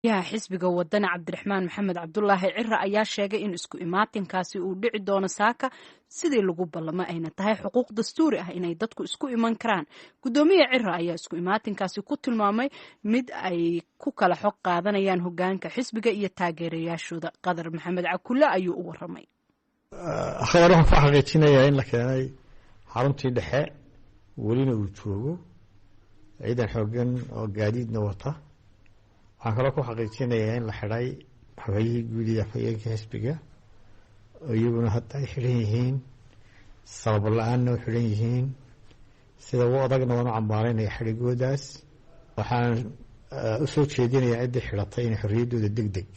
Yaha xisbiga Wadani, Cabdiraxmaan Maxamed Cabdulaahi Cira, ayaa sheegay in isku imaatinkaasi uu dhici doono saaka sidii lagu ballamo, ayna tahay xuquuq dastuuri ah inay dadku isku iman karaan. Gudoomiye Cira ayaa isku imaatinkaasi ku tilmaamay mid ay ku kala xog qaadanayaan hogaanka xisbiga iyo taageerayaashooda. Qadar Maxamed Cakulle ayuu u waramay. Khabar waxaan ku xaqiijinayaa in la keenay xaruntii dhexe, welina uu joogo ciidan xoogan oo gaadiidna wata. Waxaan kaloo ku xaqiijinayaa in la xidhay xogayihii guud iyo afhayeenka xisbiga, oo iyaguna hadda ay xidhan yihiin, sabab la-aanna u xidhan yihiin. Sida ugu adagna waan u cambaaraynaya xadhigoodaas. Waxaan u soo jeedinayaa ciddii xidhatay in xorriyaddooda deg deg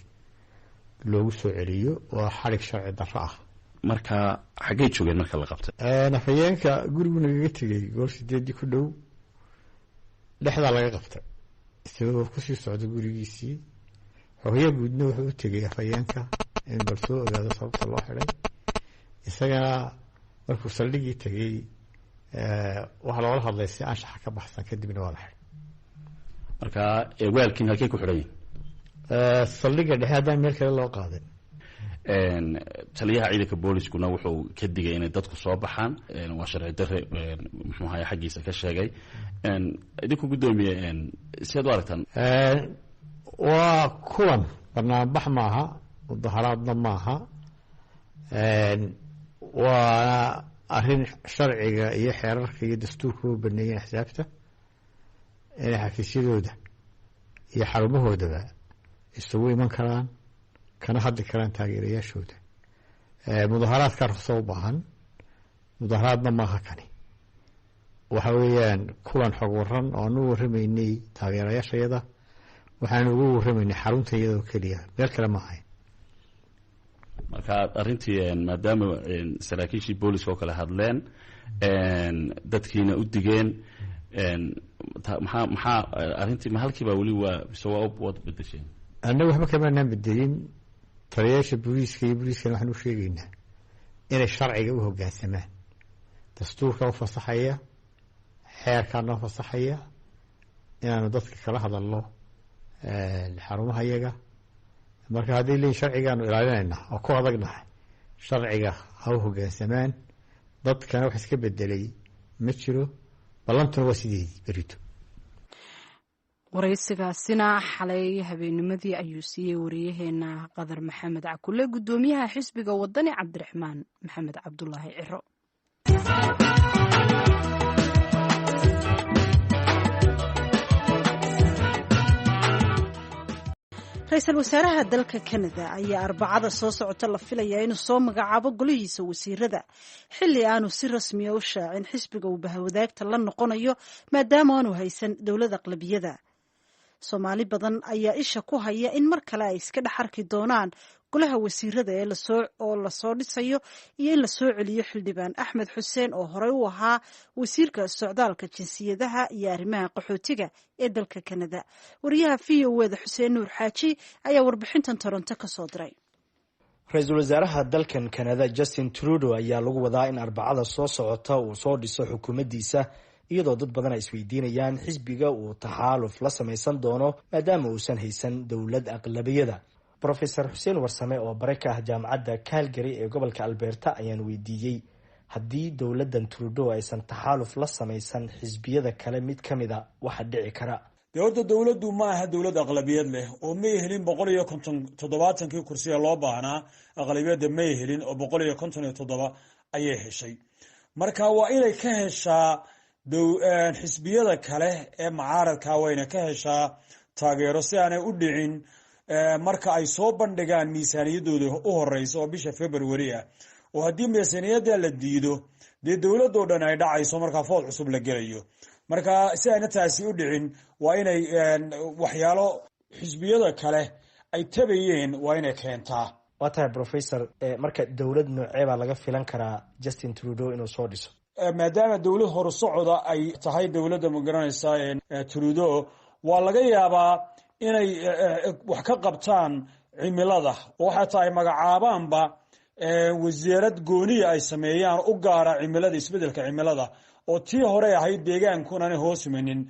loogu soo celiyo. Waa xadhig sharci darro ah. Marka xaggey joogeen marka la qabtay? Afhayeenka gurigu nagaga tegey goor 8-dii ku dhow, dhexdaa laga qabtay isagoo kusii socda gurigiisii. Xogaya guudna wuxuu u tegey afhayeenka in bal soo ogaado sababta loo xidhay. Isagana markuu saldhigii tegey, waxaa loola hadlay si anshaxa ka baxsan, kadibna waa la xidhay. Marka waalkiin halkey ku xidhan yihin? Saldhigga dhexe, haddaan meel kale loo qaadin. Taliyaha ciidanka booliskuna wuxuu ka digay inay dadku soo baxaan, waa sharci dare, muxuu ahay xaggiisa ka sheegay. Idinku, guddoomiye, siaad u aragtaan? Waa kulan banaanbax maaha, mudaharaadna maaha, waana arrin sharciga iyo xeerarka iyo dastuurka u baneeyeen axsaabta inay xafiisyadooda iyo xarumahoodaba isugu iman karaan, kana hadli karaan taageerayaashooda. Mudaharaadkaa ruqso u baahan, mudaharaadna maaha kani. Waxa weeyaan kulan xog waran oo aanu warramaynay taageerayaashayada. Waxaanu ugu warramaynay xarunta iyadoo keliya, meel kale ma ahayn. Marka arrintii, maadaama saraakiishii booliska oo kale hadleen, dadkiina u digeen, maxaa arrintii ma halkiibaa weli waa mise waa waad bedesheen? Annagu waxba kamaanaan bedelin. Taliyayaasha booliiska iyo booliiskana waxaan u sheegaynaa inay sharciga u hoggaansamaan. Dastuurka u fasaxaya, xeerkaa noo fasaxaya inaanu dadka kala hadalno xarumaha yaga. Marka hadday leeyihin sharcigaanu ilaalinayna oo ku adagnahay, sharciga ha u hoggaansamaan. Dadkana wax iska bedelay ma jiro, ballantuna waa sideedii berito. Waraysigaasina xalay habeennimadii ayuu siiyey wariyaheena Qadar Maxamed Cakule guddoomiyaha xisbiga Wadani, Cabdiraxmaan Maxamed Cabdulaahi Ciro. Ra-iisul wasaaraha dalka Canada ayaa Arbacada soo socota la filayaa inuu soo magacaabo golihiisa wasiirada, xilli aanu si rasmiya u shaacin xisbiga uu bahwadaagta la noqonayo, maadaama aanu haysan dowlad aqlabiyada. Soomaali badan ayaa isha ku haya in mar kale ay iska dhex arki doonaan golaha wasiirada ee oo lasoo dhisayo iyo in lasoo celiyo xildhibaan Axmed Xuseen oo horey u ahaa wasiirka socdaalka, jinsiyadaha iyo arrimaha qaxootiga ee dalka Canada. Wariyaha VOA-da Xuseen Nuur Xaaji ayaa warbixintan Toronto ka soo diray. Ra-iisul wasaaraha dalkan Canada, Justin Trudeau, ayaa lagu wadaa in Arbacada soo socota uu soo dhiso xukuumaddiisa, iyadoo dad badan ay isweydiinayaan xisbiga uu taxaaluf la samaysan doono, maadaama uusan haysan dowlad aqlabiyada. Professor Xuseen Warsame oo bare ka ah Jaamacadda Calgary ee gobolka Alberta ayaan weydiiyey haddii dowladdan Trudeau aysan taxaaluf la samaysan xisbiyada kale mid ka mid a, waxa dhici kara. Dee horta dowladdu ma aha dowlad aqlabiyad leh oo may helin 150, 70-kii kursiga loo baahnaa aqlabiyadda may helin, oo 157 ayay heshay. Marka waa inay ka heshaa xisbiyada kale ee mucaaradka, wayna ka heshaa taageero si aanay u dhicin marka ay soo bandhigaan miisaaniyaddooda u horeysa oo bisha February ah, oo haddii miisaaniyadda la diido, dee dowladoo dhan ay dhacayso, markaa food cusub la gelayo. Marka si ayna taasi u dhicin, waa inay waxyaalo xisbiyada kale ay tabayeen waa inay keentaa. Waa tahay, professor. Marka dowlad noocee baa laga filan karaa Justin Trudeau inuu soo dhiso? Maadaama dowlad horusocoda ay tahay dowladda, magaranaysa, Trudeau, waa laga yaabaa inay wax ka qabtaan cimilada, oo xataa ay magacaabaanba wasiirad gooniya ay sameeyaan u gaara cimilada, isbedelka cimilada, oo tii hore ahayd deegaankunana hoos imanin.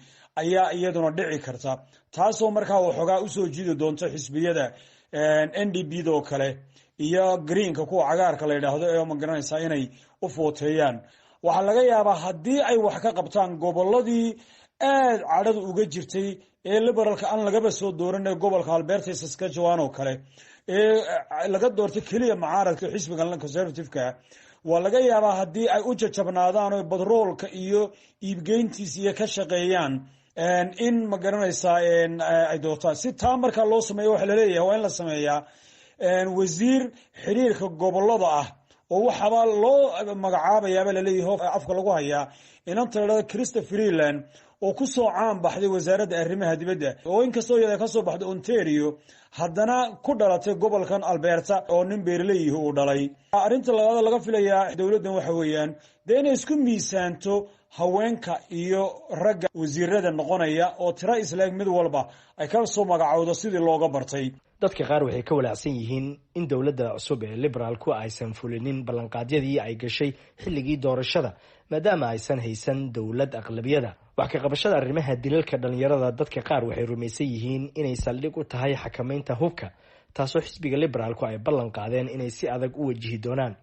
Ayaa iyaduna dhici karta, taasoo markaa waxoogaa usoo jiidi doonto xisbiyada NDP do kale iyo Greenka, kuwa cagaarka la yidhaahdo, ee magaranaysaa inay u footeeyaan. Waxaa laga yaabaa haddii ay wax ka qabtaan goboladii aad cadhadu uga jirtay ee Liberalka aan lagaba soo dooran, ee gobolka Alberta, Saskatchewan oo kale, ee laga doortay keliya mucaaradka xisbiga Conservative-ka, waa laga yaabaa haddii ay u jajabnaadaan oo batroolka iyo iibgeyntiisa iyo ka shaqeeyaan in, ma garanaysaa, ay doortaan. Si taa markaa loo sameeyo, waxa laleeyahay waa in la sameeyaa wasiir xiriirka gobolada ah, oo waxaaba loo magacaabayaaba laleeyahay, afka lagu hayaa, inanta la dhahdo Chrystia Freeland oo kusoo caan baxday wasaaradda arrimaha dibadda, oo inkastoo iyada kasoo baxday Ontario, haddana ku dhalatay gobolkan Alberta, oo nin beeraleyihi uu dhalay. Arrinta labaad laga filayaa dowladdan waxa weeyaan dee inay isku miisaanto haweenka iyo ragga wasiirada noqonaya, oo tiro isleeg mid walba ay ka soo magacowdo sidii looga bartay. Dadka qaar waxay ka walaacsan yihiin in dowladda cusub ee Liberaalku aysan fulinin ballanqaadyadii ay gashay xilligii doorashada, maadaama aysan haysan dowlad aqlabiyada. Wax ka qabashada arrimaha dilalka dhalinyarada, dadka qaar waxay rumaysan yihiin inay saldhig u tahay xakameynta hubka, taasoo xisbiga Liberaalku ay ballan qaadeen inay si adag u wajihi doonaan,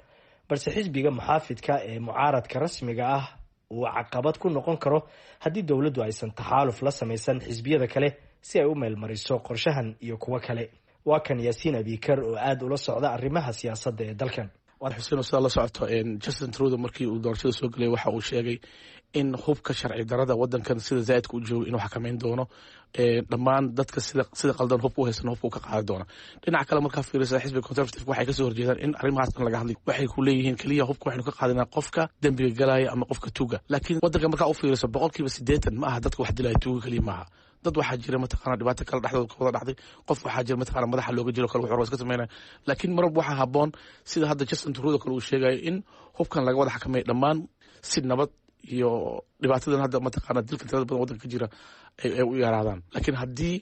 balse xisbiga muxaafidka ee mucaaradka rasmiga ah uu caqabad ku noqon karo haddii dowladdu aysan taxaaluf la samaysan xisbiyada kale si ay u meelmariso qorshahan iyo kuwo kale. Waa kan Yaasiin Abikar oo aada ula socda arrimaha siyaasadda ee dalkan. Waan xuseen, sidaa la socoto, Justin Trudeau markii uu doorashada soo gelay waxa uu sheegay in hubka sharci darada wadankan sida zaaidka u jooga inuu xakameyn doono, dhammaan dadka sida qaldan hubka u haysan hubka u ka qaadi doona. Dhinaca kale markaa fiirisa, xisbiga Conservative waxay kasoo horjeedaan in arrimahaas dhan laga hadlay. Waxay ku leeyihiin keliya hubka waxaynu ka qaadanaa qofka dembiga galaya ama qofka tuuga. Laakiin wadanka markaa u fiiriso, 80% ma aha dadka wax dilaya tuuga keliya maaha. Dad waxaa jira, mataqana, dhibaato kale dhexdooda ka wada dhacday. Qof waxaa jira, mataqana, madaxa looga jiro kale, wuxuu iska sameynaya. Laakiin marwalba waxaa habboon, sida hadda Justin Trudeau kale uu sheegayo, in hubkan laga wada xakameeyo dhammaan, si nabad iyo dhibaatadan hadda, mataqana, dilka tirada badan waddanka ka jira ay u yaraadaan. Laakiin haddii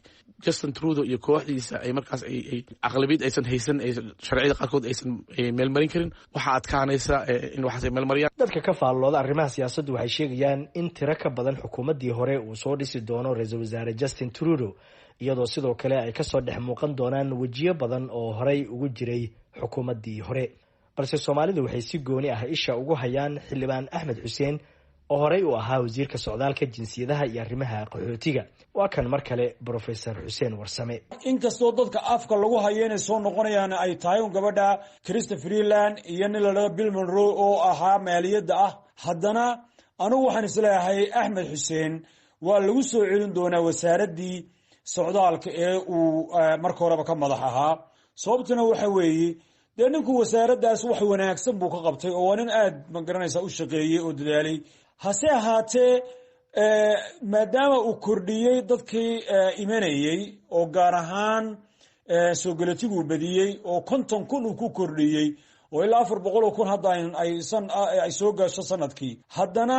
Justin Trudeau iyo kooxdiisa ay markaas ay aqlabiyad aysan haysan, sharciyada qaarkood aysan meelmarin karin, waxaa adkaanaysa in waxaas ay meelmariyaan. Dadka ka faallooda arrimaha siyaasaddu waxay sheegayaan in tiro ka badan xukuumaddii hore uu soo dhisi doono ra-iisul wasaare Justin Trudeau, iyadoo sidoo kale ay kasoo dhex muuqan doonaan wejiyo badan oo horey ugu jiray xukuumaddii hore. Balse Soomaalidu waxay si gooni ah isha ugu hayaan xildhibaan Axmed Xuseen oo horey u ahaa wasiirka socdaalka, jinsiyadaha iyo arrimaha qaxootiga. Waa kan mar kale Brofesor Xuseen Warsame. Inkastoo dadka afka lagu hayo inay soo noqonayaan ay tahay un gabadha Chrystia Freeland iyo nin la dhado Bill Monroe oo ahaa maaliyadda ah, haddana anigu waxaan isleeyahay Axmed Xuseen waa lagu soo celin doonaa wasaaraddii socdaalka ee uu marka horeba ka madax ahaa. Sababtuna waxa weeye dee ninku wasaaraddaas wax wanaagsan buu ka qabtay, oo waa nin aad, ma garanaysa, u shaqeeyey oo dadaalay. Hase ahaatee, maadaama uu kordhiyey dadkii imanayey, oo gaar ahaan soo galatiguu badiyey, oo 50,000 uu ku kordhiyey, oo ilaa 400,000 hadda ay soo gasho sanadkii, haddana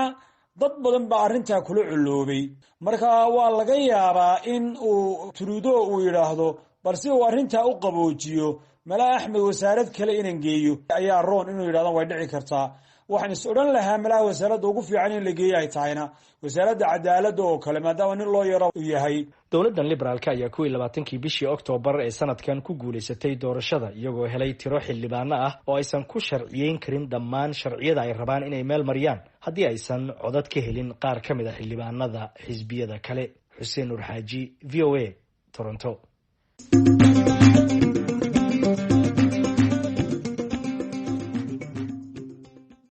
dad badan baa arrintaa kula coloobay. Marka waa laga yaabaa in uu Trudeau uu yidhaahdo, bal si uu arrintaa u qaboojiyo, malaa Axmed wasaarad kale inan geeyo ayaa roon, inuu yidhahdo way dhici kartaa. Waxaan is odhan lahaa malaha wasaaradda ugu fiican in la geeyo ay tahayna wasaaradda cadaaladda oo kale, maadaama nin loo yaro uu yahay. Dowladdan Liberaalka ayaa 21-kii bishii Oktoobar ee sanadkan ku guulaysatay doorashada, iyagoo helay tiro xildhibaano ah oo aysan ku sharciyeyn karin dhammaan sharciyada ay rabaan inay meel mariyaan haddii aysan codad ka helin qaar ka mid a xildhibaanada xisbiyada kale. Xuseen Nur Xaaji, VOA, Toronto.